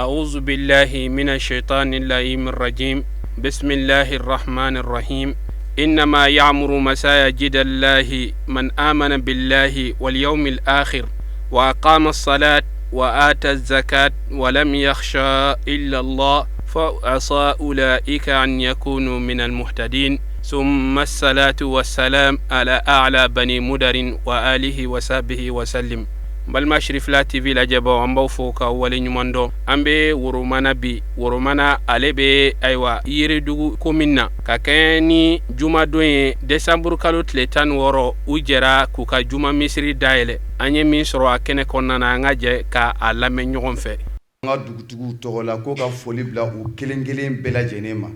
أعوذ بالله من الشيطان اللئيم الرجيم بسم الله الرحمن الرحيم إنما يعمر مساجد الله من آمن بالله واليوم الآخر وأقام الصلاة وآتى الزكاة ولم يخشى إلا الله فعسى أولئك أن يكونوا من المهتدين ثم الصلاة والسلام على أعلى بني مدر وآله وصحبه وسلم. Balima Sirifila TV lajɛbaw, an b'aw fo ka wale ɲuman dɔn. An bɛ Woromana bi. Woromana, ale bɛ ayiwa Yiridugu komin na. Ka kɛɲɛ ni jumadon ye, desanburu kalo tile 16, u jɛra k'u ka juma misiri dayɛlɛ. An ye min sɔrɔ a kɛnɛ kɔnɔna na, an ka jɛ ka a lamɛn ɲɔgɔn fɛ. An ka dugutigiw tɔgɔ la, ko ka foli bila u kelen kelen bɛɛ lajɛlen ma,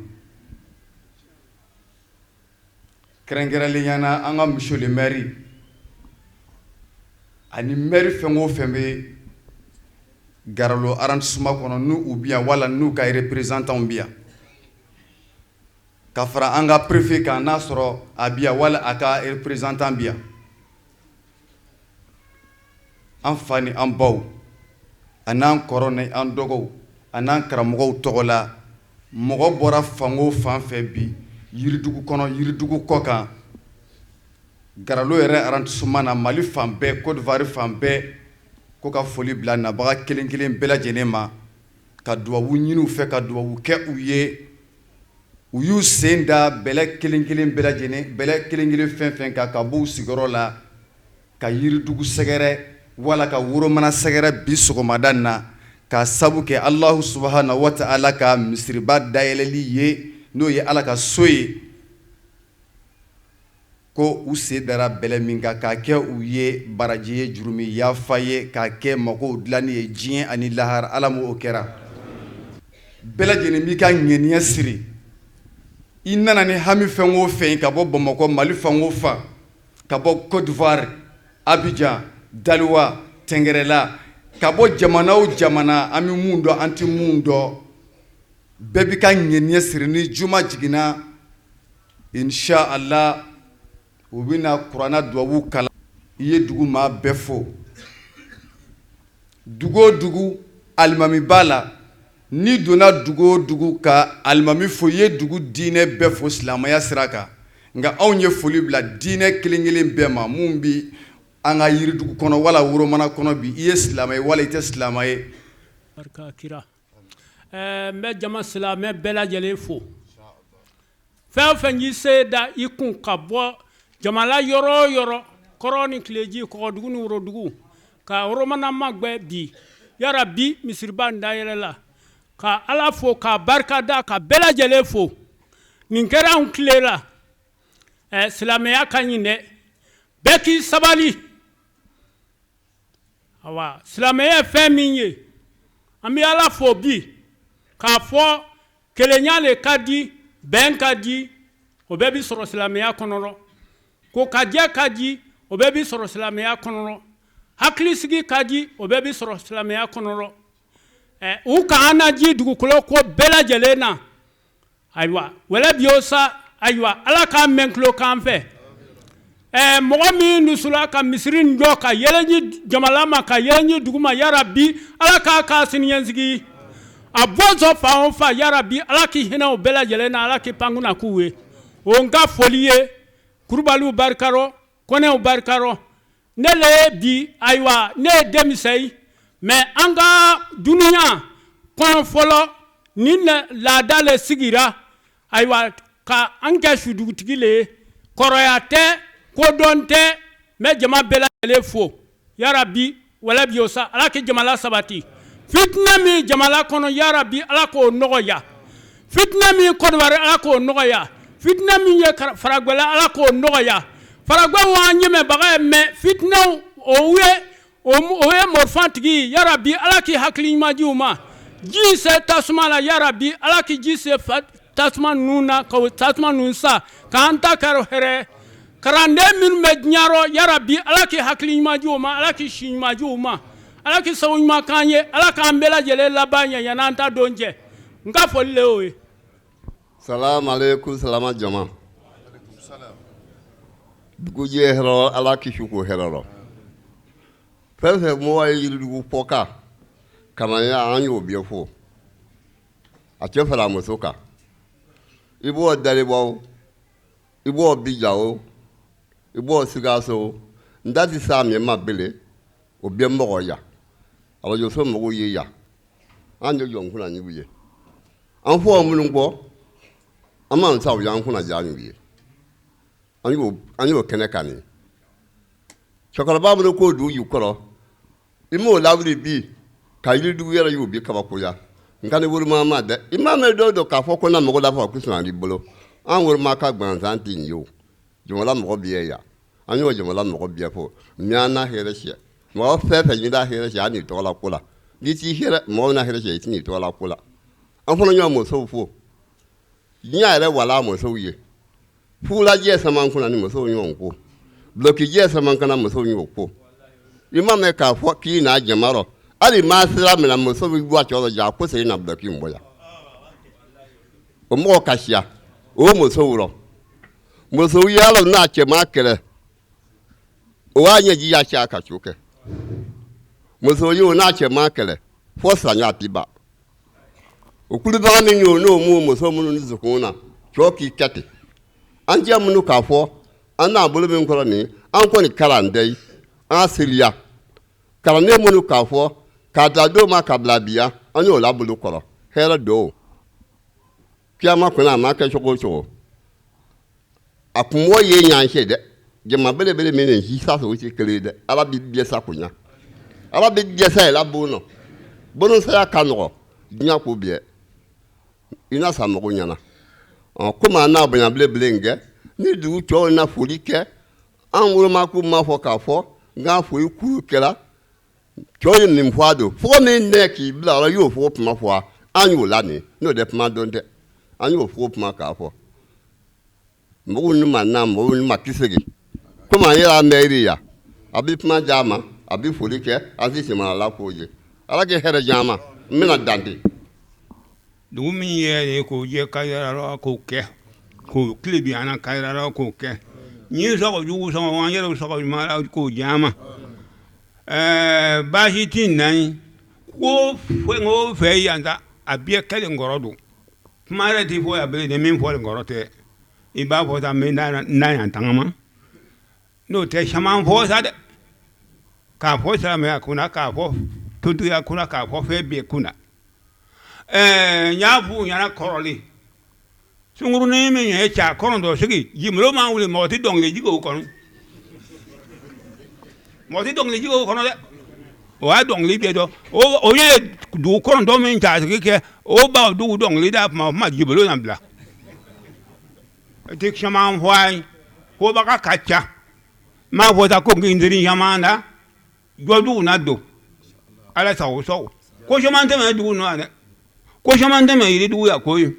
kɛrɛnkɛrɛnlenya na an ka monsieur le maire ani maire fɛn o fɛn bɛ Garalo arrondissement kɔnɔ, n'u u bi yan wala n'u ka représentant bi yan, ka fara an ka préfet kan, n'a sɔrɔ a bi yan wala a ka représentant bi yan, an fa ni an baw, a n'an kɔrɔ ni an dɔgɔw, a n'an karamɔgɔw tɔgɔ la, mɔgɔ bɔra fan o fan fɛ bi Yiridugu kɔnɔ, Yiridugu kɔ kan, Garalo yɛrɛ arrondissement na, Mali fan bɛɛ, Côte d'Ivoire fan bɛɛ, ko ka foli bila nabaga kelen kelen bɛɛ lajɛlen ma, ka dubabu ɲini u fɛ, ka dubabu kɛ u ye. U y'u sen da bɛlɛ kelen kelen bɛɛ lajɛlen, bɛlɛ kelen kelen fɛn fɛn kan, ka bɔ u sigiyɔrɔ la ka Yiridugu sɛgɛrɛ wala ka Woromana sɛgɛrɛ bi sɔgɔmada na, ka sabu kɛ Alahu subahana wa taala ka misiriba dayɛlɛli ye, n'o ye Ala ka so ye, ko u sen dara bɛlɛ min kan, k'a kɛ u ye baraji ye, jurumi yafa ye, k'a kɛ magow dilanni ye diɲɛ ani lahara. Ala m'o kɛra. Bɛɛ lajɛlen b'i ka ŋaniya siri. I nana ni hami fɛn o fɛn ka bɔ Bamakɔ, Mali fan o fan, ka bɔ Côte d'Ivoire, Abidjan, Daloa, Tɛngɛrɛla, ka bɔ jamana o jamana, an bɛ mun dɔn, an tɛ mun dɔn, bɛɛ b'i ka ŋaniya siri. Ni juma jiginna, insha Allah, u bɛna kuranɛ dubabu kalan. I ye dugu maa bɛɛ fo. Dugu o dugu alimami b'a la, n'i donna dugu o dugu ka alimami fo, i ye dugu diinɛ bɛɛ fo silamɛya sira kan. Nka anw ye foli bila diinɛ kelen kelen bɛɛ ma mun bi an ka Yiridugu kɔnɔ wala Woromana kɔnɔ bi. I ye silamɛ ye wala i tɛ silamɛ ye. Barika kira. N bɛ jama silamɛ bɛɛ lajɛlen fo. Fɛn o fɛn y'i sen da i kun ka bɔ jamana yɔrɔ o yɔrɔ, kɔrɔn ni tileji, kɔgɔdugu ni worodugu, ka Woromana magbɛ bi, yarabi misiriba in dayɛlɛ la, ka Ala fo k'a barika da, ka bɛɛ lajɛlen fo. Nin kɛra anw tile la. Silamɛya ka ɲi dɛ, bɛɛ k'i sabali. Awa, silamɛya ye fɛn min ye, an bɛ Ala fo bi k'a fɔ kelenya le ka di, bɛn ka di, o bɛɛ bɛ sɔrɔ silamɛya kɔnɔ. Ko ka jɛ ka di, o bɛɛ bɛ sɔrɔ silamɛya kɔnɔ. Hakilisigi ka di, o bɛɛ bɛ sɔrɔ silamɛya kɔnɔ. U k'an na ji dugukolo ko bɛɛ lajɛlen na. Ayiwa, wɛlɛ bi o sa. Ayiwa, Ala k'an mɛn tulo kan fɛ. Mɔgɔ min dusula ka misiri in jɔ ka yɛlɛji jamana ma, ka yɛlɛji dugu ma, yarabi Ala k'a k'a siniɲɛsigi. A bɔnsɔn fan o fan, yarabi Ala k'i hinɛ o bɛɛ lajɛlen na, Ala k'i pankunna k'u ye. O n ka foli ye. Kurubaliw barika rɔ, Kɔnɛw barika rɔ. Ne le ye bi, ayiwa, ne ye denmisɛn ye, mais an ka dunuya kɔnɔ fɔlɔ, ni laada le sigira, ayiwa, ka an kɛ sudugutigi le ye. Kɔrɔya tɛ, kodɔn tɛ. N bɛ jama bɛɛ lajɛlen fo. Yarabi, wala bi o sa, Ala k'i jamana sabati. Fitinɛ min jamana kɔnɔ, yarabi Ala k'o nɔgɔya. Fitinɛ min Kɔdiwari, Ala k'o nɔgɔya. Fitinɛ min ye Faragwɛla, Ala k'o nɔgɔya. Faragwɛw an ɲɛmɛbaga ye, mais fitinɛw o ye o ye marifatigi. Yarabi Ala k'i hakili ɲuman di u ma. Ji se tasuma la, yarabi Ala k'i ji se tasuma ninnu na, ka tasuma ninnu sa, k'an ta kɛra hɛrɛ. Kalanden minnu bɛ diɲɛ rɔ, yarabi Ala k'i hakili ɲuman di u ma, Ala k'i si ɲuman di u ma, Ala k'i sago ɲuman k'an ye, Ala k'an bɛɛ lajɛlen laban ɲɛ yan'an ta don cɛ. N ka foli le y'o ye. Salamalekun, salama jama. Dugu jɛ hɛrɛ, Ala k'i su ko hɛrɛ rɔ. Fɛn fɛn mɔgɔ ye Yiridugu kɔ kan ka na yan, an y'o bɛɛ fo. A cɛ fara a muso kan. I b'o Daliba o, i b'o Bija o, i b'o Sikaso o, n da tɛ s'a min ma bele, o bɛɛ mɔgɔ yan. Arajoso mɔgɔw ye yan. An ye jɔn kunna n'u ye. An fɔ minnu kɔ, an m'an sa u y'an kunna diya n'u ye. An y'o kɛnɛ kan nin. Cɛkɔrɔba minnu k'o dugu jukɔrɔ, i m'o lawuli bi ka yiridugu yɛrɛ y'u bi kabakoya. Nka ni woroma ma dɛ, i m'a mɛn dɔw dɔ k'a fɔ ko na mɔgɔ la fɔ ko sɔn i bolo. An woroma ka gansan tɛ nin ye o. Jamana mɔgɔ bɛ yan. An y'o jamana mɔgɔ bɛɛ fɔ. N y'an na hɛrɛ sɛ. Mɔgɔ fɛn fɛn ɲini hɛrɛ sɛ, an n'i tɔgɔ la ko la. N'i t'i hɛrɛ, mɔgɔ na hɛrɛ sɛ, i tɛ n'i tɔgɔ la ko la. An fana y'an musow fo. Diɲɛ yɛrɛ wala musow ye. Fulajɛ sama kunna ni musow ɲɔgɔn ko. Bulokijɛ sama kana musow ɲɔgɔn ko. I m'a mɛn k'a fɔ k'i n'a jama rɔ. Hali maa sira minɛ muso bɛ bɔ a cɛ rɔ ja ko segin na buloki in bɔ yan. O mɔgɔ ka siya o musow rɔ. Musow yala n'a cɛ ma kɛlɛ o b'a ɲɛji y'a cɛ a ka co kɛ. Muso ye o n'a cɛ ma kɛlɛ fo sanya tɛ ban. O kulubaga min y'o n'o m'o muso minnu dusukun na cɛw k'i kɛ ten. An cɛ minnu k'a fɔ an n'a bolo min kɔrɔ nin an kɔni kalan tɛ an seliya kalanden minnu k'a fɔ k'a ta don ma ka bila bi yan an y'o la bolo kɔrɔ hɛrɛ don kiyama kɔnɔ a ma kɛ cogo o cogo a kungo ye ɲan cɛ dɛ jama belebele min ni sa o tɛ kelen ye dɛ ala bɛ dɛsɛ ko ɲa ala bɛ dɛsɛ yɛrɛ bon nɔ bonosaya ka nɔgɔ diɲɛ ko bɛɛ i na sa mɔgɔw ɲɛna ɔ komi an n'a bonya belebele in kɛ ni dugu tɔw na foli kɛ an wolomako ma fɔ k'a fɔ n k'a foli kuru kɛra cɛw ye nin fɔ a don fo min ne k'i bila yɔrɔ i y'o fɔ kuma fɔ an y'o la nin n'o tɛ kuma dɔn tɛ an y'o fɔ kuma k'a fɔ mɔgɔw ni ma na mɔgɔw ni ma kisegin komi an yɛrɛ mɛri yan a bɛ kuma di a ma a bɛ foli kɛ an tɛ sɛmɛ la k'o ye ala kɛ hɛrɛ di an ma n bɛna dan ten. Dugu min yɛrɛ ye k'o jɛ ka yɛrɛ k'o kɛ k'o tile bi an ka yɛrɛ k'o kɛ n ye sago jugu sɔn an yɛrɛ sago ɲuman k'o di an ma ɛɛ baasi tɛ na ye ko fɛn o fɛn yan ta a bɛɛ kɛlen kɔrɔ don kuma yɛrɛ tɛ fɔ yan bilen ni min fɔlen kɔrɔ tɛ i b'a fɔ sa n bɛ na yan tagama n'o tɛ caman fɔ sa dɛ k'a fɔ silamɛya kunna k'a fɔ tontigiya kunna k'a fɔ fɛn bɛɛ kunna ɛɛ n y'a f'u ɲɛna kɔrɔlen sunkurunin min ye cɛ kɔnɔntɔn sigi jimolo ma wuli mɔgɔ tɛ dɔnkili jigin o kɔnɔ mɔgɔ tɛ dɔnkili jigin o kɔnɔ dɛ o y'a dɔnkili bɛɛ dɔn o ye dugu kɔnɔntɔn min cɛ sigi kɛ o b'a dugu dɔnkili da kuma o kuma jibolo na bila i tɛ caman fɔ a ye kobaga ka ca n m'a fɔ sa ko n teri caman na jɔjugu na don ala sago sago ko caman tɛmɛ dugu nɔ dɛ ko caman tɛmɛ yiridugu ya ko ye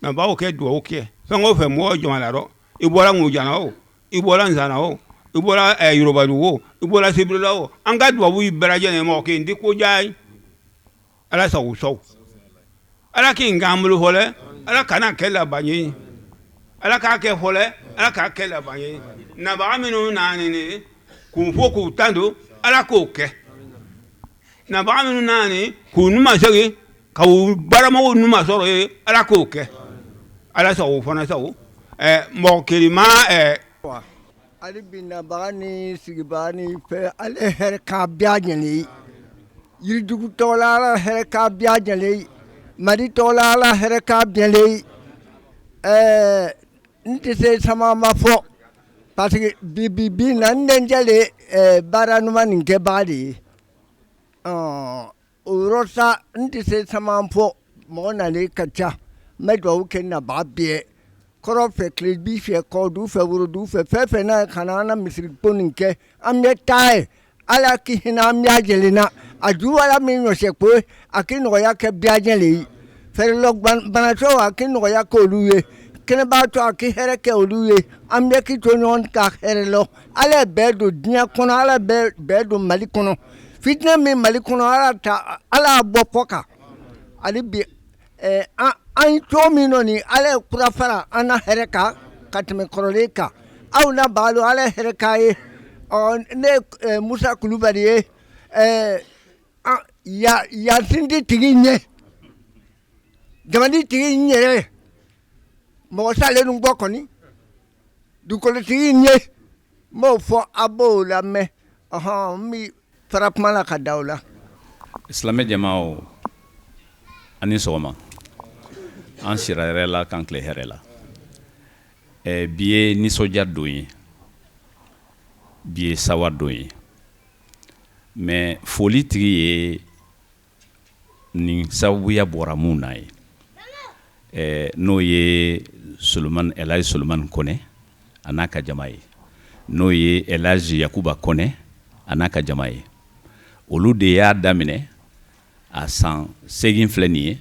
mɛ b'aw kɛ dugawu kɛ fɛn o fɛn mɔgɔ jama la dɔn i bɔra Ŋujana o i bɔra Nsana o i bɔra Yorobadugu o i bɔra Sibirila o an ka dugawu bɛɛ lajɛlen mɔgɔ kelen tɛ ko diya ye ala sago sago ala k'i k'an bolo fɔlɔ ala kana kɛ laban ye ala k'a kɛ fɔlɔ ala k'a kɛ laban ye nabaga minnu nana k'u fo k'u tan don ala k'o kɛ nabaga minnu nana k'u ɲuman segin ka u baramɔgɔw ɲuman sɔrɔ ye ala k'o kɛ ala sago fana sago mɔgɔ kelen ma hali bi nabaga ni sigibaga ni fɛ ale hɛrɛ k'a bɛɛ lajɛlen ye yiridugu tɔgɔ la ala hɛrɛ k'a bɛɛ lajɛlen ye mali tɔgɔ la ala hɛrɛ k'a bɛɛ lajɛlen ye ɛɛ n tɛ se sama ma fɔ parce que bi bi bi na n dencɛ le baara ɲuman nin kɛbaga de ye o yɔrɔ sa n tɛ se sama fɔ mɔgɔ nalen ka ca n bɛ dugawu kɛ nabaga bɛɛ kɔrɔn fɛ tilebin fɛ kɔdu fɛ worodu fɛ fɛn fɛn n'a ka na an na misiri ko nin kɛ an bɛ taa ye ala k'i hinɛ an bɛɛ lajɛlen na a ju ala min ɲɔsɛ ko a k'i nɔgɔya kɛ bɛɛ lajɛlen ye fɛrɛlɔ banatɔ a k'i nɔgɔya kɛ olu ye kɛnɛbaatɔ a k'i hɛrɛ kɛ olu ye an bɛɛ k'i to ɲɔgɔn ka hɛrɛ lɔ ala ye bɛɛ don diɲɛ kɔnɔ ala bɛɛ don mali kɔnɔ fitinɛ min mali kɔnɔ ala ta ala y'a bɔ kɔ kan hali bi an cogo min nɔ nin ala ye kura fara an na hɛrɛ kan ka tɛmɛ kɔrɔlen kan aw na baalo ala ye hɛrɛ k'a ye ɔ ne ye musa kulubali ye yan sindi tigi ɲɛ Jamana tigi n yɛrɛ mɔgɔ salen ninnu bɔ kɔni dugukolotigi ye n b'o fɔ a b'o lamɛn ɔhɔn n bɛ fara kuma la ka da o la. Silamɛ jama o, a ni sɔgɔma. An sira hɛrɛ la, k'an tile hɛrɛ la. Bi ye nisɔndiya don ye, bi ye sawa don ye, mais foli tigi ye nin sababuya bɔra mun na ye, n'o ye Solomani, Elaji Solomani Kɔnɛ a n'a ka jama ye, n'o ye Elaji Yakuba Kɔnɛ a n'a ka jama ye. Olu de y'a daminɛ a san 8 filɛ nin ye.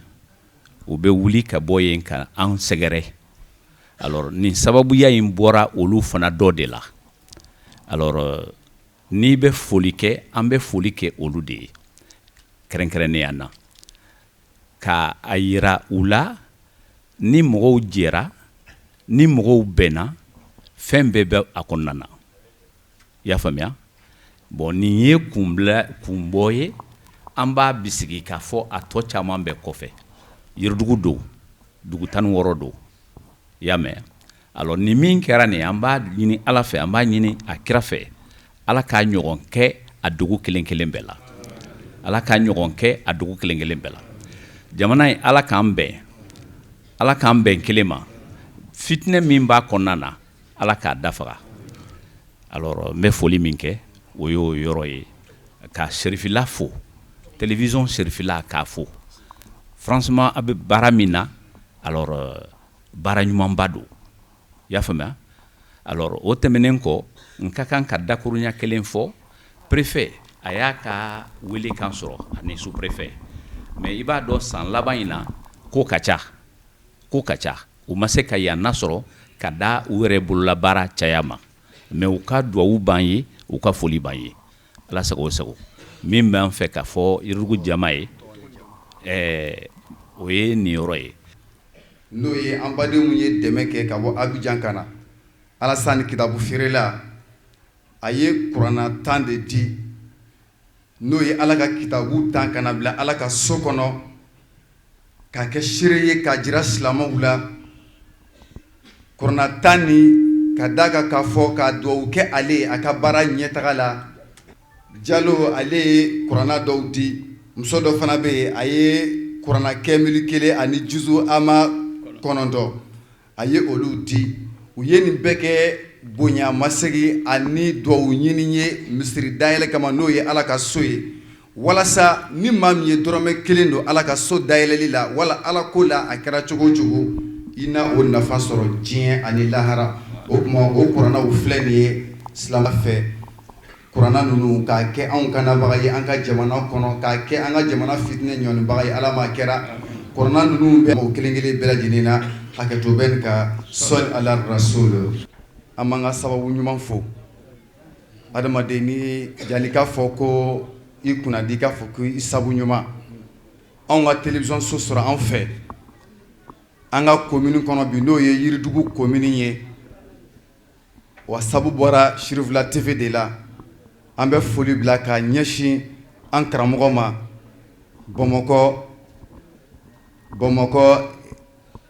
U bɛ wuli ka bɔ yen ka an sɛgɛrɛ. Alors nin sababuya in bɔra olu fana dɔ de la. Alors n'i bɛ foli kɛ, an bɛ foli kɛ olu de ye kɛrɛnkɛrɛnnenya na, ka a yira u la ni mɔgɔw jɛra, ni mɔgɔw bɛnna, fɛn bɛɛ bɛ a kɔnɔna na. I y'a faamuya? Bon, nin ye kunbila kunbɔ ye. An b'a bisigi k'a fɔ a tɔ caman bɛɛ kɔfɛ. Yiridugu don, dugu 16 don, i y'a mɛn? Alors nin min kɛra nin, an b'a ɲini Ala fɛ, an b'a ɲini a kira fɛ, Ala k'a ɲɔgɔn kɛ a dugu kelen kelen bɛɛ la. Ala k'a ɲɔgɔn kɛ a dugu kelen kelen bɛɛ la. Jamana in, Ala k'an bɛn, Ala k'an bɛn kelen ma. Fitinɛ min b'a kɔnɔna na, Ala k'a dafaga. Alors n bɛ foli min kɛ, o y'o yɔrɔ ye, ka Serifila fo, télévision Serifila k'a fo. Franchement, a bɛ baara min na, alors baara ɲumanba don, i y'a faamuya? Alors o tɛmɛnen kɔ, n ka kan ka dakurunya kelen fɔ. Préfet a y'a ka welekan sɔrɔ ani sous préfet, mais i b'a dɔn, san laban in na, ko ka ca, ko ka ca. U ma se ka yan sɔrɔ ka da u yɛrɛ bololabaara caya ma, mais u ka duwawu b'an ye, u ka foli b'an ye. Ala sago o sago. Min b'an fɛ ka fɔ Yiridugu jama ye, o ye nin yɔrɔ ye. N'o ye an badenw ye dɛmɛ kɛ ka bɔ Abijan ka na, Alasani kitabu feerela, a ye kuranna 10 de di, n'o ye Ala ka kitabu 10 ka na bila Ala ka so kɔnɔ k'a kɛ seere ye k'a jira silamɛw la. Kuranna 10 ni ka da kan k'a fɔ k'a dugawu kɛ ale ye a ka baara ɲɛtaga la. Jalo, ale ye kuranna dɔw di. Muso dɔ fana bɛ yen, a ye kuranna kɛmili kelen ani juzu ama 9, a ye olu di. U ye nin bɛɛ kɛ bonya masegin ani dugawu ɲini ye misiri dayɛlɛ kama, n'o ye Ala ka so ye, walasa ni maa min ye dɔrɔmɛ kelen don Ala ka so dayɛlɛli la wala Ala ko la, a kɛra cogo o cogo, i na o nafa sɔrɔ diɲɛ ani lahara. O tuma, o kurannaw filɛ nin ye. Silamɛ fɛ, kuranna ninnu k'a kɛ anw kanabaga ye an ka jamana kɔnɔ, k'a kɛ an ka jamana fitinɛ ɲɔnibaga ye. Ala ma kɛra kuranna ninnu bɛ o kelen kelen bɛɛ lajɛlen na. Hakɛto bɛ nin ka sɔli ala rasul. An b'an ka sababu ɲuman fo. Adamaden, ni jalika fɔ ko i kunnadi, k'a fɔ ko i sabu ɲuman. Anw ka télévision so sɔrɔ an fɛ an ka commune kɔnɔ bi, n'o ye Yiridugu commune ye, wa sabu bɔra Sirifila TV de la. An bɛ foli bila k'a ɲɛsin an karamɔgɔ ma Bamakɔ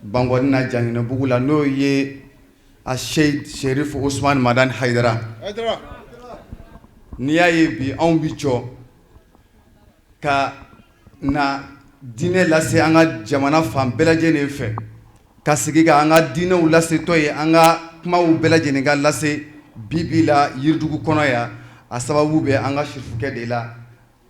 Bankɔni na, Janginɛbugu la, n'o ye a Seyi Serif Usman Madani Hayidara. N'i y'a ye bi anw bi jɔ ka na diinɛ lase an ka jamana fan bɛɛ lajɛlen fɛ, ka sigi ka an ka diinɛw lasetɔ ye, an ka kumaw bɛɛ lajɛlen ka lase bi bi la Yiridugu kɔnɔ yan, a sababu bɛ an ka sirifukɛ de la.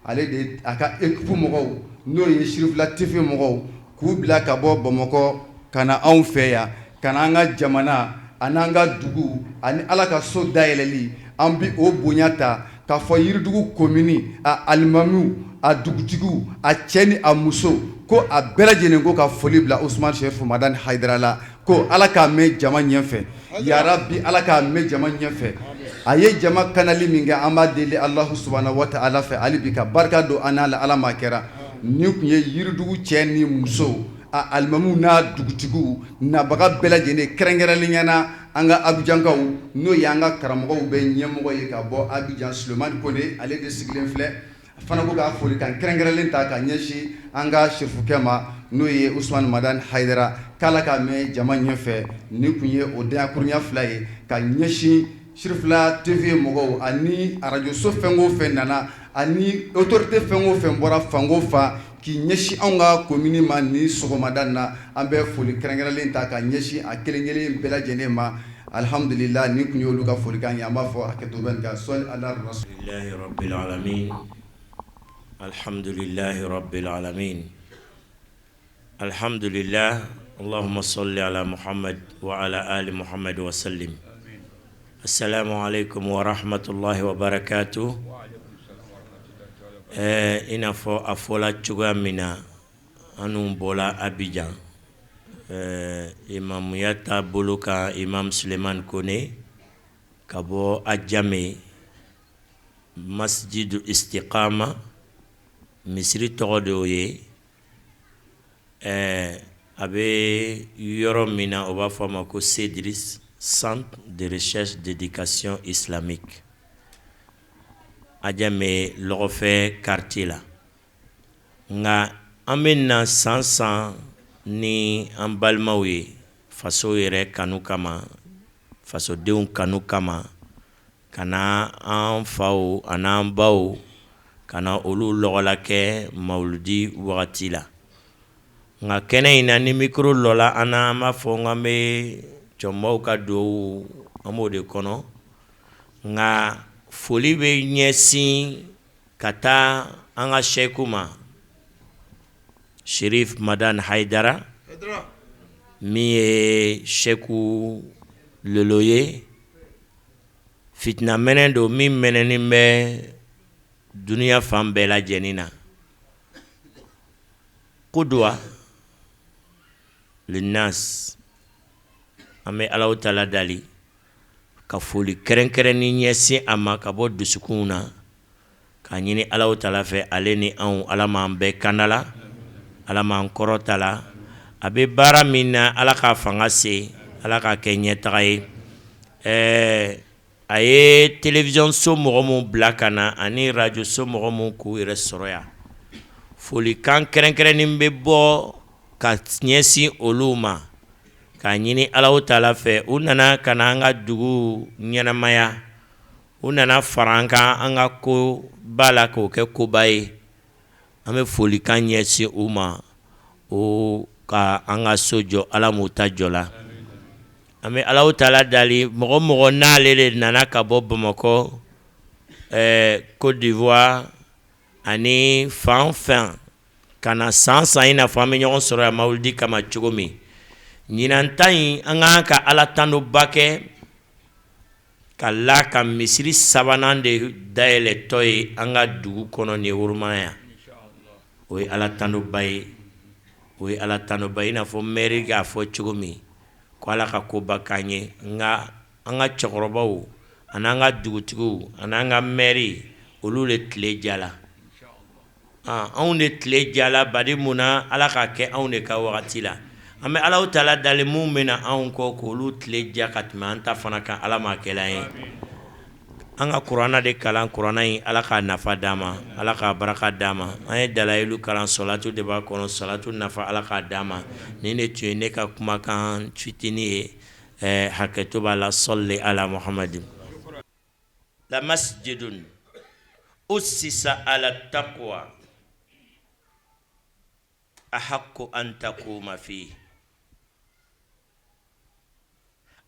Ale de a ka équipe mɔgɔw, n'o ye Sirifila TV mɔgɔw, k'u bila ka bɔ Bamakɔ ka na anw fɛ yan, ka na an ka jamana ani an ka dugu ani Ala ka so dayɛlɛli. An bi o bonya ta k'a fɔ Yiridugu commune a alimamiw, a dugutigiw, a cɛ ni a muso, ko a bɛɛ lajɛlen ko ka foli bila Usumani Serifu Madani Hayidara la, ko Ala k'a mɛn jama ɲɛfɛ, yarabi Ala k'a mɛn jama ɲɛfɛ. A ye jama kanali min kɛ, an b'a deli Alahu subahana wa taala fɛ hali bi ka barika don an n'a la. Ala ma kɛra nin tun ye Yiridugu cɛ ni muso, a alimamiw n'a dugutigiw, nabaga bɛɛ lajɛlen, kɛrɛnkɛrɛnnenya na an ka Abijankaw, n'o ye an ka karamɔgɔw bɛ ɲɛmɔgɔ ye ka bɔ Abijan, Sulemani Kone, ale de sigilen filɛ. A fana ko k'a folikan kɛrɛnkɛrɛnlen ta ka ɲɛsin an ka sirifukɛ ma, n'o ye Usumani Madani Hayidara, k'Ala k'a mɛn jama ɲɛfɛ. Nin tun ye o dakurunya fila ye ka ɲɛsin Sirifila TV mɔgɔw ani arajoso fɛn o fɛn nana ani autorité fɛn o fɛn bɔra fan o fan k'i ɲɛsin anw ka komini ma nin sɔgɔmada na. An bɛ foli kɛrɛnkɛrɛnlen ta ka ɲɛsin a kelen kelen bɛɛ lajɛlen ma. Alihamdulila, nin tun ye olu ka folikan ye. An b'a fɔ hakɛto bɛ nin kan. Sɔli ala rasul. Rabbil alamin alhamdulillahi rabbil alamin alhamdulillah allahumma salli ala muhammad wa ala ali muhammad wa sallim assalamu alaikum wa rahmatullahi wa barakatuh. I n'a fɔ a fɔla cogoya min na, annu bɔla Abidjan imamuya taabolo kan, imam Sulemani Kone ka bɔ Adjamé, Masjidu Istiqama misiri tɔgɔ de y'o ye. A bɛ yɔrɔ min na, o b'a fɔ a ma ko CEDRIS, Centre de recherche d'éducation islamique, Adjamé Lɔgɔfɛ quartier la. Nka an bɛ na san san ni an balimaw ye faso yɛrɛ kanu kama, fasodenw kanu kama, ka na an faw an'an baw, ka na olu lɔgɔla kɛ mawuludi wagati la. Nka kɛnɛ in na, ni micro lɔla an na, an b'a fɔ an bɛ cɛmɔgɔw ka dugawu, an b'o de kɔnɔ. Nka foli bɛ ɲɛsin ka taa an ka sɛku ma, Sherif Madani Hayidara, min ye sɛku lolo ye. Fitina mɛnɛ don min mɛnɛnen bɛ dunuya fan bɛɛ lajɛlen na. Qudwa linnas. An bɛ Alahu taala dali ka foli kɛrɛnkɛrɛnnen ɲɛsin a ma ka bɔ dusukun na, k'a ɲini Alahu taala fɛ, ale ni anw, Ala m'an bɛɛ kanda la, Ala m'an kɔrɔta la. A bɛ baara min na, Ala k'a fanga se, Ala k'a kɛ ɲɛtaga ye. Ɛɛ a ye télévision so mɔgɔ minnu bila ka na ani radio so mɔgɔ minnu k'u yɛrɛ sɔrɔ yan, folikan kɛrɛnkɛrɛnnen bɛ bɔ ka ɲɛsin olu ma, k'a ɲini Alahu taala fɛ. U nana ka na an ka dugu ɲɛnamaya, u nana fara an kan an ka koba la k'o kɛ koba ye. An bɛ folikan ɲɛsin u ma, o ka an ka so jɔ, Ala m'u ta jɔ la. An bɛ Alahu taala dali, mɔgɔ mɔgɔ n'ale de nana ka bɔ Bamakɔ, Côte d'Ivoire ani fan fan ka na san san, i n'a fɔ an bɛ ɲɔgɔn sɔrɔ yan mawuludi kama cogo min, ɲinan ta in, an ka kan ka Ala tandoba kɛ ka la ka misiri sabanan de dayɛlɛtɔ ye an ka dugu kɔnɔ nin Woromana yan. O ye Ala tandoba ye, o ye Ala tandoba ye. I n'a fɔ mɛri k'a fɔ cogo min ko Ala ka koba k'an ye. Nka an ka cɛkɔrɔbaw ani an ka dugutigiw ani an ka mɛri, olu de tile diyala. Anw de tile diyala badi mun na, Ala k'a kɛ anw de ka wagati la. An bɛ Alahu taala dali, minnu bɛ na anw kɔ, k'olu tile diya ka tɛmɛ an ta fana kan. Ala m'a kɛla ye. An ka kuranɛ de kalan, kuranɛ in, Ala k'a nafa d'an ma, Ala k'a baraka d'an ma. An ye dalayilu kalan, salatu de b'a kɔnɔ, salatu nafa, Ala k'a d'an ma. Nin de tun ye ne ka kumakan fitinin ye. Hakɛto b'a la. Sɔli ala Muhamadi. La masjidun ussisa ala taqwa ahaqqu an taquma fi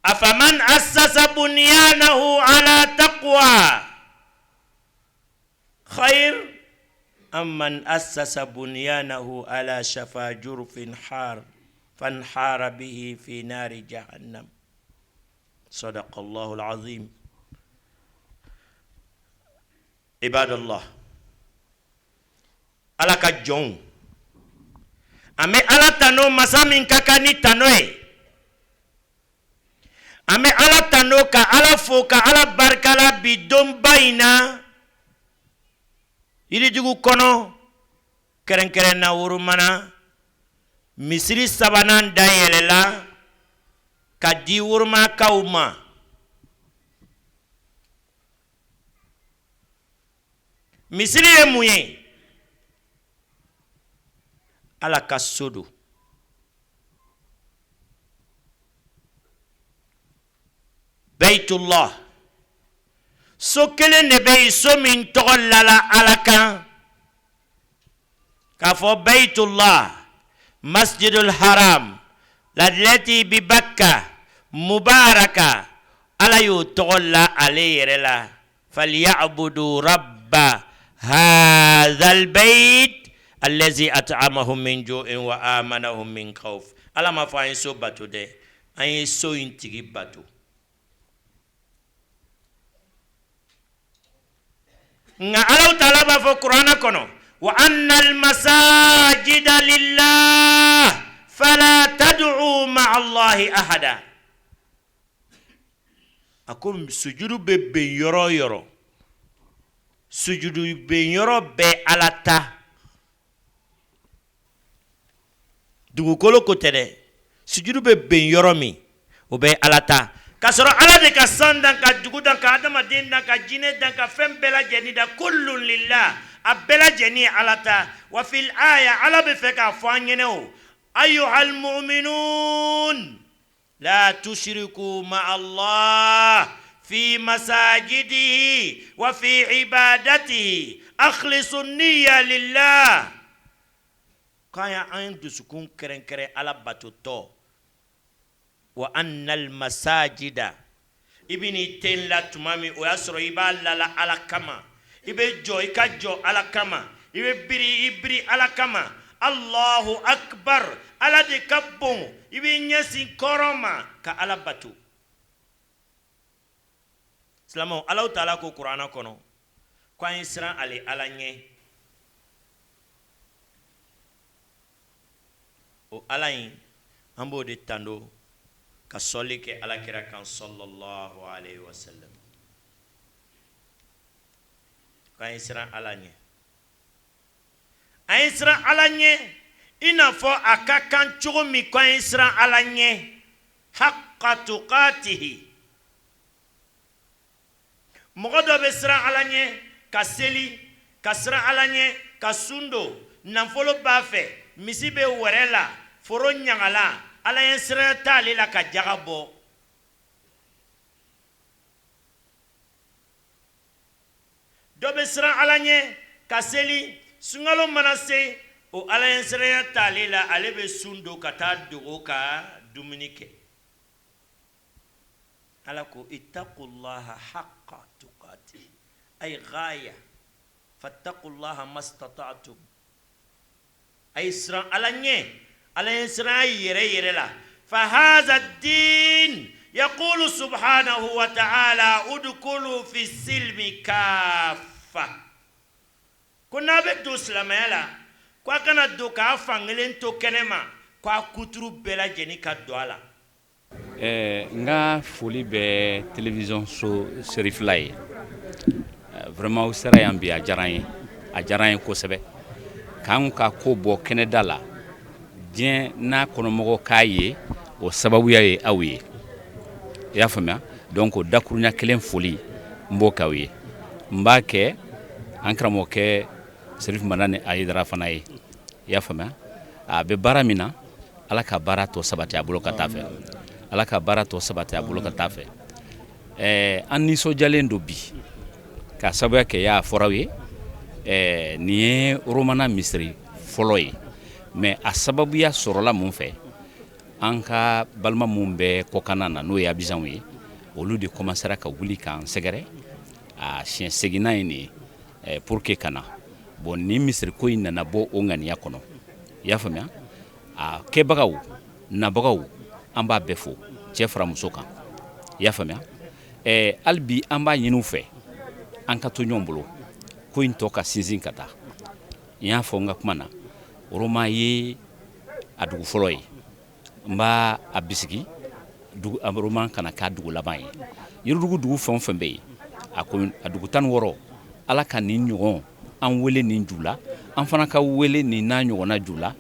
afaman assasa bunyanahu ala taqwa khair amman assasa bunyanahu ala shafa jurfin har fanhara bihi fi nari jahannam. Sadaqallahu alazim. Ibadallah, Ala ka jɔnw, an bɛ Ala tanu, masa min ka kan ni tanu ye. An bɛ Ala tanu ka Ala fo ka Ala barikala bi donba in na Yiridugu kɔnɔ, kɛrɛnkɛrɛn na Woromana. Misiri sabanan dayɛlɛla ka di Woromakaw ma. Misiri ye mun ye? Ala ka so don. Baytullah, so kelen de bɛ yen, so min tɔgɔ lala Ala kan k'a fɔ Baytullah, Masjidul Haram lalati bi Bakka mubaraka. Ala y'o tɔgɔ la ale yɛrɛ la. Falyabudu rabba hadhal bayt allazi at'amahum min ju'in wa amanahum min khawf. Ala m'a fɔ an ye so bato dɛ, an ye so in tigi bato. Nka Alahu taala b'a fɔ kuranɛ kɔnɔ, wa anna almasajida lillah fala tad'u ma'a allahi ahada. A ko sujudu bɛ ben yɔrɔ o yɔrɔ, sujudu ben yɔrɔ bɛɛ Ala ta. Dugukolo ko tɛ dɛ, sujudu bɛ ben yɔrɔ min, o bɛ Ala ta. K'a sɔrɔ Ala de ka san dan, ka dugu dan, ka adamaden dan, ka jinɛ dan, ka fɛn bɛɛ lajɛlen dan. Kullun lillah, a bɛɛ lajɛlen ye Ala ta. Wa fil aya, Ala bɛ fɛ k'a fɔ an ɲɛnɛ o, ayyuhal mu'minun la tushriku ma'a Allah fi masajidihi wa fi ibadatihi akhlisu niyya lillah. K'an y'an dusukun kɛrɛnkɛrɛn Ala batotɔ. Wa annal masajida, i bɛ n'i ten la tuma min, o y'a sɔrɔ i b'a lala Ala kama. I bɛ jɔ, i ka jɔ Ala kama. I bɛ biri, i biri Ala kama. Allahu akbar, Ala de ka bon. I b'i ɲɛsin kɔrɔn ma ka Ala bato. Silamɛw, Alahu taala ko kuranɛ kɔnɔ ko an ye siran ale Ala ɲɛ. O Ala in, an b'o de tando ka sɔli kɛ Ala kira kan sallallahu alayhi wa sallam. K'an ye siran Ala ɲɛ, an ye siran Ala ɲɛ i n'a fɔ a ka kan cogo min k'an ye siran Ala ɲɛ, haqqa tuqatihi. Mɔgɔ dɔ bɛ siran Ala ɲɛ ka seli, ka siran Ala ɲɛ ka sun don, nafolo b'a fɛ, misi bɛ wɛrɛ la, foro ɲagala, Ala ɲɛ siranya t'ale la ka jaga bɔ. Dɔ bɛ siran Ala ɲɛ ka seli, sunkalo mana se, o Ala ɲɛ siranya t'ale la, ale bɛ sun don ka taa dogo ka dumuni kɛ. Ala ko ittaqullaha haqqa tuqati ay ghaya fattaqullaha mastata'tum. A ye siran Ala ɲɛ, Ala ɲɛ siranya yɛrɛ yɛrɛ la. Fa hadha din yaqulu subhanahu wa ta'ala udkhulu fi silmi kaffa. Ko n'a bɛ don silamɛya la, ko a kana don k'a fankelen to kɛnɛ ma, ko a kuturu bɛɛ lajɛlen ka don a la. N ka foli bɛ télévision so Serifila ye. Vraiment, u sera yan bi, a diyara n ye, a diyara n ye kosɛbɛ, k'an ka ko bɔ kɛnɛda la, diɲɛ n'a kɔnɔmɔgɔ k'a ye. O sababuya ye aw ye, i y'a faamuya. Donc o dakurunya kelen foli n b'o k'aw ye, n b'a kɛ an karamɔgɔkɛ Serif Madani Ayidara fana ye, i y'a faamuya. A bɛ baara min na, Ala ka baara tɔ sabati a bolo ka taa fɛ, Ala ka baara tɔ sabati a bolo ka taa fɛ. An nisɔndiyalen don bi k'a sababuya kɛ y'a fɔra aw ye, nin ye Romana misiri fɔlɔ ye. Mais a sababuya sɔrɔla mun fɛ? An ka balima minnu bɛ kɔkanna na, n'o ye Abidjanw ye, olu de commencera ka wuli k'an sɛgɛrɛ. A siɲɛ seginna ye nin ye pour que ka na. Bon, nin misiri ko in nana bɔ o ŋaniya kɔnɔ, i y'a faamuya. A kɛbagaw, nabagaw, an b'a bɛɛ fo, cɛ fara muso kan, i y'a faamuya. Hali bi an b'a ɲini u fɛ, an ka to ɲɔgɔn bolo, ko in tɔ ka sinsin ka taa. N y'a fɔ n ka kuma na, Roma ye a dugu fɔlɔ ye. N b'a a bisigi, Roma kana k'a dugu laban ye. Yiridugu dugu fɛn o fɛn bɛ yen, a ko a dugu 16, Ala ka nin ɲɔgɔn an wele nin ju la, an fana ka wele nin n'a ɲɔgɔnna ju la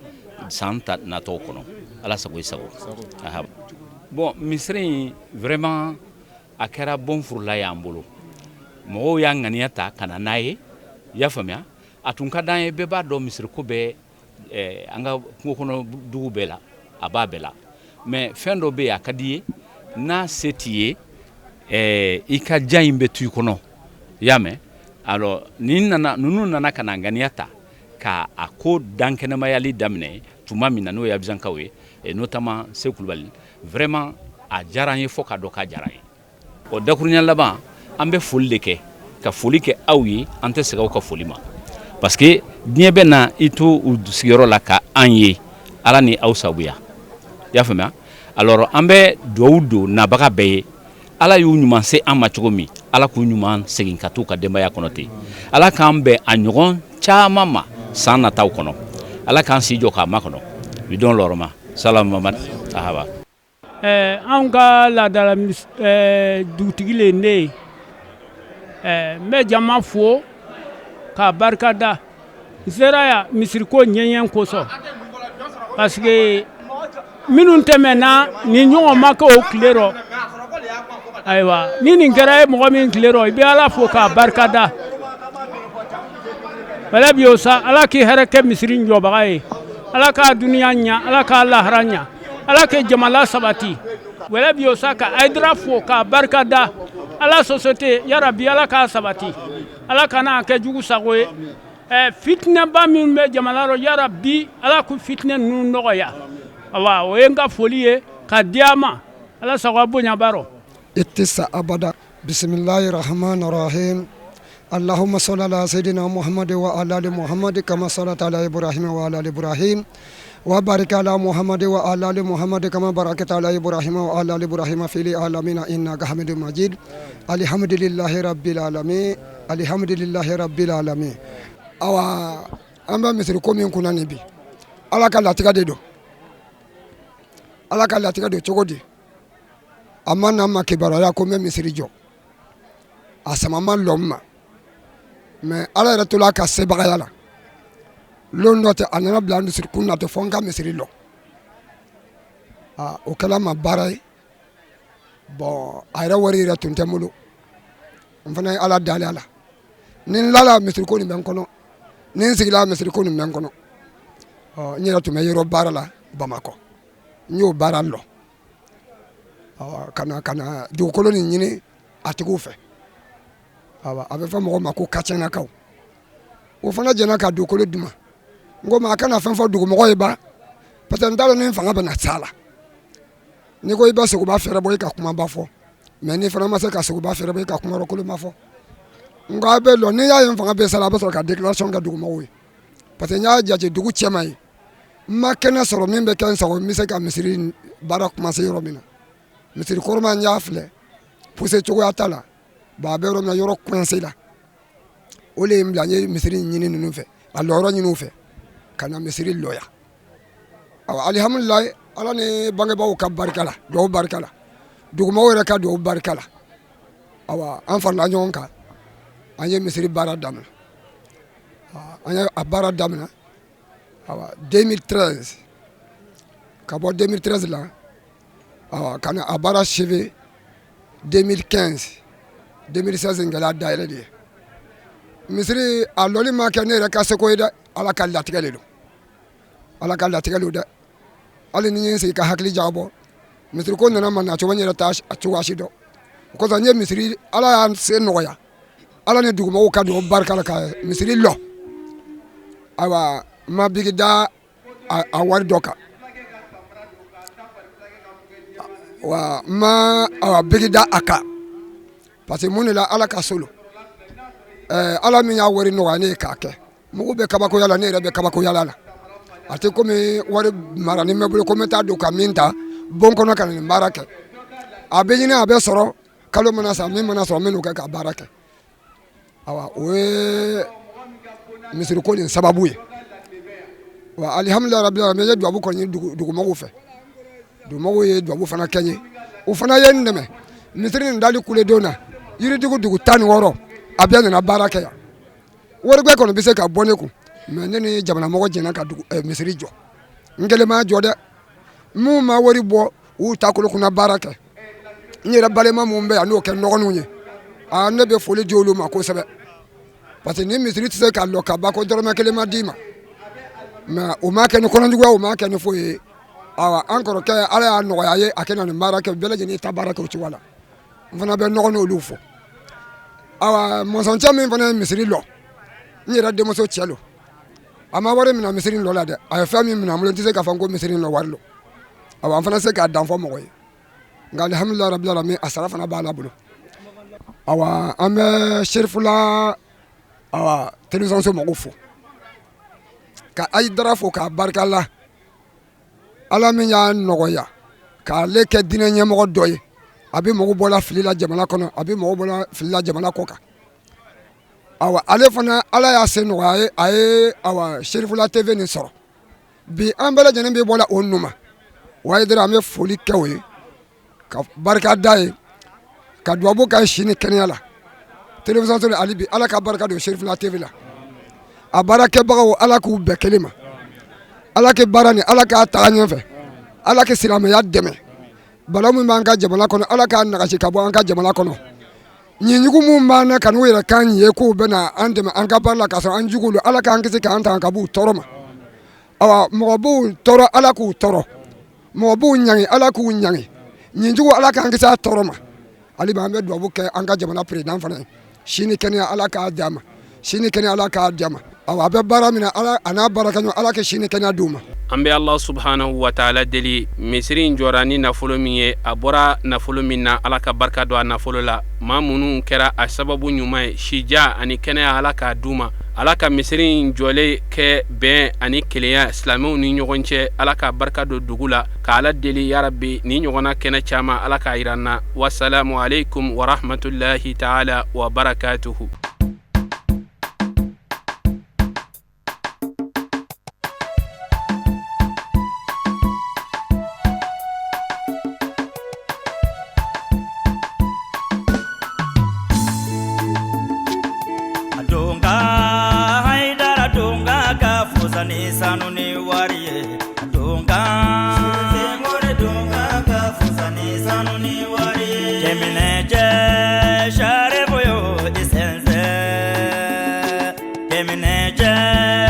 san ta natɔw kɔnɔ. Ala sago i sago. Bon, misiri in, vraiment, a kɛra bon furula y'an bolo. Mɔgɔw y'a ŋaniya ta ka na n'a ye. I y'a faamuya, a tun ka d'an ye. Bɛɛ b'a dɔn, misiriko bɛ an ka kungo kɔnɔ dugu bɛɛ la, a b'a bɛɛ la. Mais fɛn dɔ bɛ yen, a ka di i ye, n'a se t'i ye, i ka ja in bɛ to i kɔnɔ. I y'a mɛn? Alors nin nana, ninnu nana ka na ŋaniya ta ka a ko dankɛnɛmayali daminɛ tuma min na, n'o ye Abijankaw ye, et notamment Seku Kulubali, vraiment a diyara an ye fo k'a dɔn k'a diyara an ye. O dakurunya laban, an bɛ foli de kɛ, ka foli kɛ aw ye. An tɛ segin aw ka foli ma, parce que diɲɛ bɛ na i to u sigiyɔrɔ la ka an ye, Ala ni aw sabuya. I y'a faamuya? Alors an bɛ dugawu don nabaga bɛɛ ye. Ala y'u ɲuman se an ma cogo min, Ala k'u ɲuman segin ka t'u ka denbaya kɔnɔ ten. Ala k'an bɛn a ɲɔgɔn caman ma san nataw kɔnɔ. Ala k'an si jɔ k'a makɔnɔ bidɔn lɔrɔma salam mamad ahaba. Anw ka laadala dugutigi le ne ye. N bɛ jama fo k'a barika da. N sera yan misiriko ɲɛɲɛ kosɔn, parce que minnu tɛmɛna, ni ɲɔgɔn ma kɛ o tile rɔ. Ayiwa, ni nin kɛra e mɔgɔ min tile rɔ, i bɛ Ala fo k'a barika da. Wala bi o sa, Ala k'i hɛrɛ kɛ misiri jɔbaga ye. Ala k'a duniya ɲa, Ala k'a lahara ɲa, Ala kɛ jamana sabati. Wala bi o sa, ka Hayidara fo k'a barika da. Ala société, yarabi, Ala k'a sabati, Ala kana kɛ jugu sago ye. Fitinɛba min bɛ jamana rɔ, yarabi, Ala k'u fitinɛ ninnu nɔgɔya. Awa, o ye n ka foli ye ka di a ma. Ala sago bonyaba rɔ. I tɛ sa abada. Bisimilahi rahman rahim. Allahumma salli ala sayyidina Muhammad wa ala ali Muhammad kama sallaita ala Ibrahim wa ala ali Ibrahim wa barik ala Muhammad wa ala ali Muhammad kama barakta ala Ibrahim wa ala ali Ibrahim fil alamin innaka Hamidum Majid. Alhamdulillahi rabbil alamin, alhamdulillahi rabbil alamin. Awa, an bɛ misiri ko min kunna nin bi, Ala ka latigɛ de don. Ala ka latigɛ don cogo di? A ma na ma kibaruya ko n bɛ misiri jɔ, a sama ma lɔ n ma, mais Ala yɛrɛ tola a ka sebagaya la. Lon dɔ tɛ, a nana bila misiri kun na tɛ fɔ n ka misiri lɔ. O kɛla ma baara ye. Bon, a yɛrɛ wari yɛrɛ tun tɛ n bolo. N fana ye Ala dali a la. Ni n lala, misiri ko nin bɛ n kɔnɔ. Ni n sigila, misiri ko nin bɛ n kɔnɔ. Ɔ, n yɛrɛ tun bɛ yɔrɔ baara la Bamakɔ, n y'o baara lɔ ka na dugukolo nin ɲini a tigiw fɛ. A bɛ fɔ mɔgɔ ma ko Kacɛnakaw. O fana jɛna ka dugukolo di ma. N ko ma, a kana fɛn fɔ dugumɔgɔ ye ba, parce que n t'a dɔn ni n fanga bɛna s'a la. N'i ko i bɛ sogoba fɛɛrɛ bɔ, i ka kumaba fɔ, mais n'i fana ma se ka sogoba fɛɛrɛ bɔ, i ka kuma kolonba fɔ. N ko a bɛ lɔ, n'i y'a ye n fanga bɛ s'a la, a bɛ sɔrɔ ka déclaration kɛ dugumɔgɔw ye, parce que n y'a jate dugu cɛma ye, n ma kɛnɛ sɔrɔ min bɛ kɛ n sago, n bɛ se ka misiri baara commencer yɔrɔ min na. Misiri kɔrɔma, n y'a filɛ, poussé cogoya t'a la. Bon, a bɛ yɔrɔ min na, yɔrɔ coincé la, o de ye n bila n ye misiri ɲini ninnu fɛ, a lɔyɔrɔ ɲini u fɛ ka na misiri lɔ yan. Awa, alihamudulilayi, Ala ni bangebaaw ka barika la, duwawu barika la, dugumɔgɔw yɛrɛ ka duwawu barika la, awa, an farala ɲɔgɔn kan, an ye misiri baara daminɛ. An ye a baara daminɛ, awa, 2013. Ka bɔ 2013 la, awa, ka na a baara achevé 2015. 2016 kɛla dayɛlɛ de ye. Misiri a lɔli ma kɛ ne yɛrɛ ka seko ye dɛ. Ala ka latigɛ de don, Ala ka latigɛ don dɛ. Hali ni n ye n sigi ka hakili jagabɔ, misiri ko nana ma na cogo, n yɛrɛ t'a cogoya si dɔn. O kosɔn n ye misiri, Ala y'an se nɔgɔya, Ala ni dugumɔgɔw ka dugawu barika la, ka misiri lɔ. Ayiwa, n ma bigi da a wari dɔ kan wa, n ma awa bigi da a kan, parce que mun de la, Ala ka so lo. Ala min y'a wari nɔgɔya ne ye k'a kɛ, mɔgɔw bɛ kabakoya la, ne yɛrɛ bɛ kabakoya la. A tɛ komi wari mara ni bɛ bolo ko n bɛ taa don ka min ta bon kɔnɔ ka nin baara kɛ. A bɛ ɲini, a bɛ sɔrɔ kalo mana sa, min mana sɔrɔ, n bɛ n'o kɛ ka baara kɛ. Awa, o ye misiriko nin sababu ye wa. Alihamudulilayi rabil alamin, n ye dubabu kɔni ɲini dugumɔgɔw fɛ. Dugumɔgɔw ye dubabu fana kɛ n ye, o fana ye n dɛmɛ misiri nin dali kuledon na. Yiridugu dugu 16, a bɛɛ nana baara kɛ yan. Waribɛ kɔni bɛ se ka bɔ ne kun, mais ne ni jamanamɔgɔ jɛna ka dugu misiri jɔ. N kelen m'a jɔ dɛ. Minnu ma wari bɔ, u y'u ta kolo kunna baara kɛ. N yɛrɛ balima minnu bɛ yan, n'o kɛ n dɔgɔninw ye, aa, ne bɛ foli di olu ma kosɛbɛ. Parce que ni misiri tɛ se ka lɔ ka ban ko dɔrɔmɛ kelen ma d'i ma. Mais o ma kɛ ni kɔnɔjuguya, o ma kɛ ni foyi ye. Awa, an kɔrɔkɛ, Ala y'a nɔgɔya ye, a kɛ na nin baara kɛ, bɛɛ lajɛlen ta baara kɛ o cogoya la. N fana bɛ nɔgɔ n'olu fɔ. Awa, mɔsɔncɛ min fana ye misiri lɔ, n yɛrɛ denmuso cɛ lo. A ma wari minɛ misiri lɔ la dɛ, a ye fɛn min minɛ an bolo, n tɛ se k'a fɔ ko misiri lɔ wari lo. Awa, an fana se k'a dan fɔ mɔgɔ ye. Nka alihamudulila rabil alamin, a sara fana b'a la bolo. Awa, an bɛ Serifula, awa, télévision so mɔgɔw fo, ka Ayidara fo k'a barika la. Ala min y'a nɔgɔya k'ale kɛ diinɛ ɲɛmɔgɔ dɔ ye, a bɛ mɔgɔw bɔla fili la jamana kɔnɔ, a bɛ mɔgɔw bɔla fili la jamana kɔ kan. Awa, ale fana, Ala y'a se nɔgɔya ye, a ye, awa, Serifula TV nin sɔrɔ bi, an bɛɛ lajɛlen bɛ bɔla o nu ma. O Ayidara, an bɛ foli kɛ o ye, ka barika da ye, ka dubabu k'a ye si ni kɛnɛya la. Télévision so hali bi, Ala ka barika don Serifula TV la. A baarakɛbagaw, Ala k'u bɛɛ kelen ma. Ala kɛ baara ni Ala k'a taga ɲɛfɛ. Ala kɛ silamɛya dɛmɛ. Bala min b'an ka jamana kɔnɔ, Ala k'a nagasi ka bɔ an ka jamana kɔnɔ. Ɲinjugu minnu b'an na ka n'u yɛrɛ kan ye k'u bɛna an dɛmɛ an ka baara la k'a sɔrɔ an jugu don, Ala k'an kisi k'an tanga ka b'u tɔɔrɔ ma. Awa, mɔgɔ b'u tɔɔrɔ, Ala k'u tɔɔrɔ. Mɔgɔ b'u ɲangi, Ala k'u ɲangi. Ɲinjugu, Ala k'an kisi a tɔɔrɔ ma. Hali bi, an bɛ dubabu kɛ an ka jamana président fana ye. Si ni kɛnɛya, Ala k'a di a ma. Si ni kɛnɛya, Ala k'a di a ma. Awa, a bɛ baara min na, Ala a n'a baarakɛɲɔgɔn, Ala ka si ni kɛnɛya d'u ma. An bɛ Allah subhanahu wa ta'ala deli, misiri in jɔra ni nafolo min ye, a bɔra nafolo min na, Ala ka barika don a nafolo la. Maa minnu kɛra a sababu ɲuman ye, sija ani kɛnɛya, Ala k'a d'u ma. Ala ka misiri in jɔlen kɛ bɛn ani kelenya silamɛw ni ɲɔgɔn cɛ. Ala ka barika don dugu la. Ka Ala deli, yarabi, ni ɲɔgɔnna kɛnɛ caman, Ala k'a yira an na. Wasalamu alaikum wa rahmatullahi ta'ala wa barakatuhu. Ni sanu ni wari ye donka donka ka fusa ni sanu ni wari ye cɛminɛcɛ saribuyo i sɛnsɛn cɛminɛcɛ.